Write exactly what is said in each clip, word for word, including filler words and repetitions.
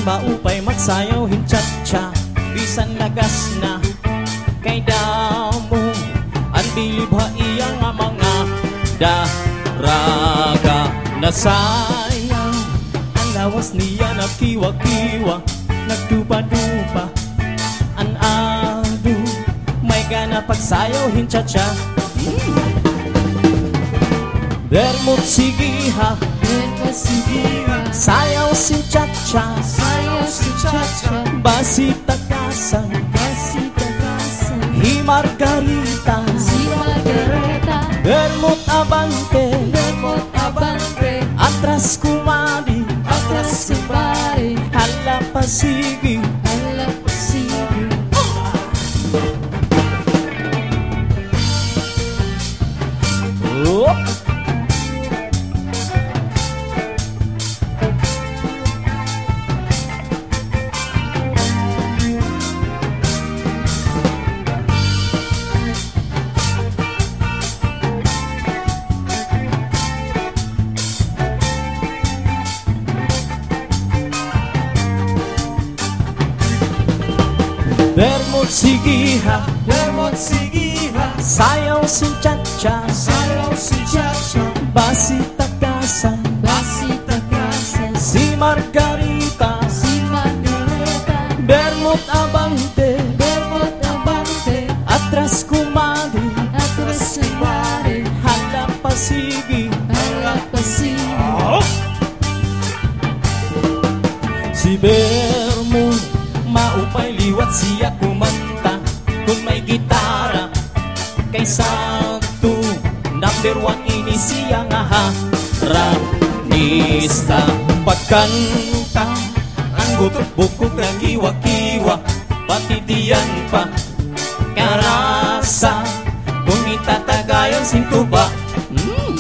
Maupay magsayaw hin cha-cha, bisan nagas na. Kay damo an bilib ha iya nga mga daraga. Nasayaw an lawas niya, nagkiwa-kiwa, nagdupa-dupa an ado. May gana pagsayaw hin cha-cha. Hmm. Bermot, sige ha. Bermot, sige ha. Sayaw sin cha-cha. Sayaw sin cha-cha. Basi takasan. Basi takasan. Hi Margarita. Si Margarita. Bermot, abante. Bermot, abante. Atras, kumadi. Atras, kumadi. Hala pa, sige. Hala pa, sige. Bermot, sige ha. Bermot, sige ha. Sayaw sin cha-cha. Sayaw sin cha-cha. Basi takasan. Basi takasan. Si Margarita. Si Margarita. Bermot, abante. Bermot, abante. Atras, kumadi. Atras, kumadi. Hala pa, sige. Hala pa, sige. Si Bermot, maupay liwat siya kumanta. Kon may gitara, kay sakto, number one ini siya nga harmonista. Pagkanta, an gutot bukog nagkiwa-kiwa, pati tiyan pa karasa, kon itatagayan sin tuba. Hmm.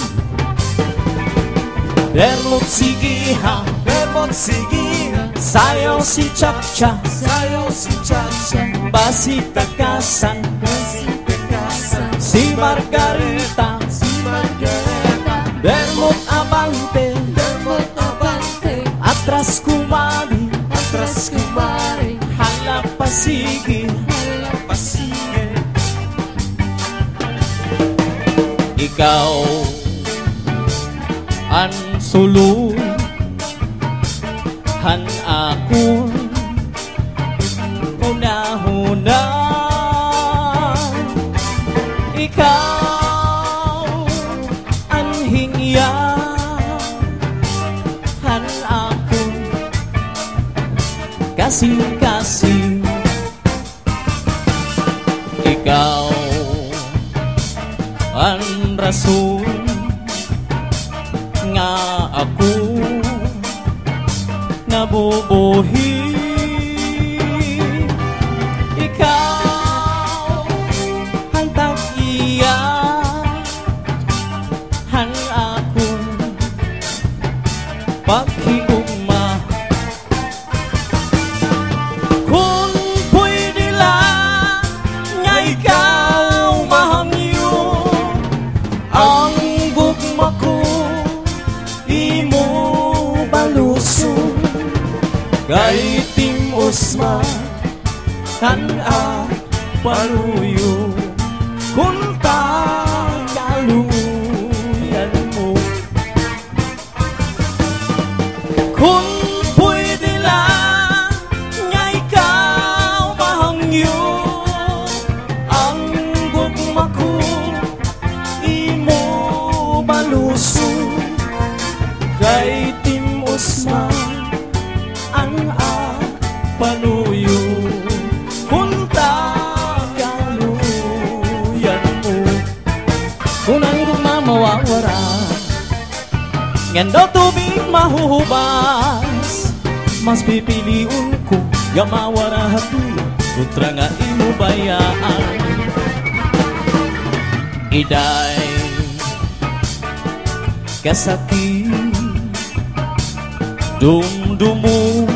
Bermot, sige ha. Bermot, sige ha. Sayaw sin cha-cha. Sayaw sin cha-cha. Basi takasan. Basi takasan. Si Margarita. Si Margarita. Bermot, abante. Bermot, abante. Atras, kumadi. Atras, kumadi. Hala pa, sige. Hala pa, sige. Ikaw an sulod han akon hunahuna. Ikaw an hingyag han akon kasingkasing. Ikaw an rason nga ako nabubuhi. Ikaw an tag-iya han akon paghigugma. Kon pwede la nga ikaw mahangyo an gugma ko, imo baluson, kay tim-os man an ak panuyo, kon tagaluyan mo. Kon pwede la nga ikaw mahangyo an gugma ko, imo baluson, kay tim-os man an ak panuyo, kon tagaluyan mo. Kon an gugma mawawara, ngan daw tubig mahuhubas, mas pipilion ko nga mawara ha tuyo, kontra nga imo bayaan. Iday, kasakit, dumdumon,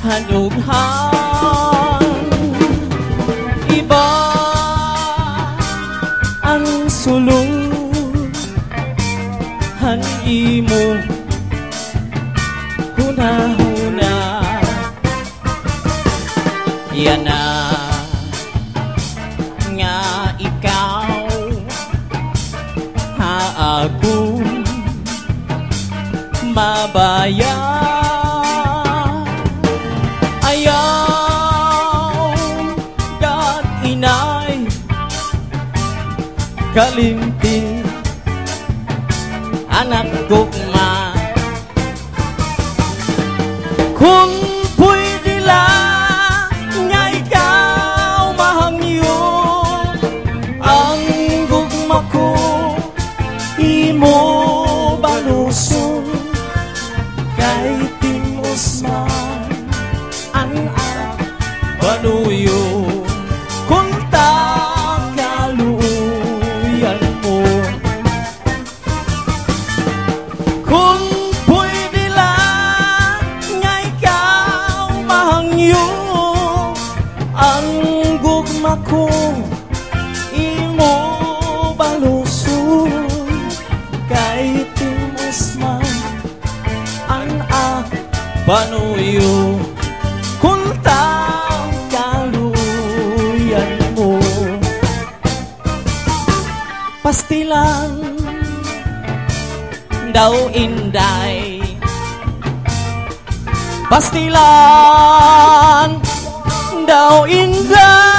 han dughan, iba an sulod han imo. Kon Nahuna yana nga ikaw ha akon mabaya'. Ayaw gad inay kalimti, anak gugma. Kon pwede la nga ikaw mahangyo, an gugma ko imo baluson, kay tim-os man an ak banuyon, kon ta kaluoyan mo. Kon pwede la nga ikaw mahangyo, an gugma ko imo baluson, kay tim-os man an ak banuyon, kon ta kaluoyan mo. Pastilan daw, inday. Pastilan daw, inday.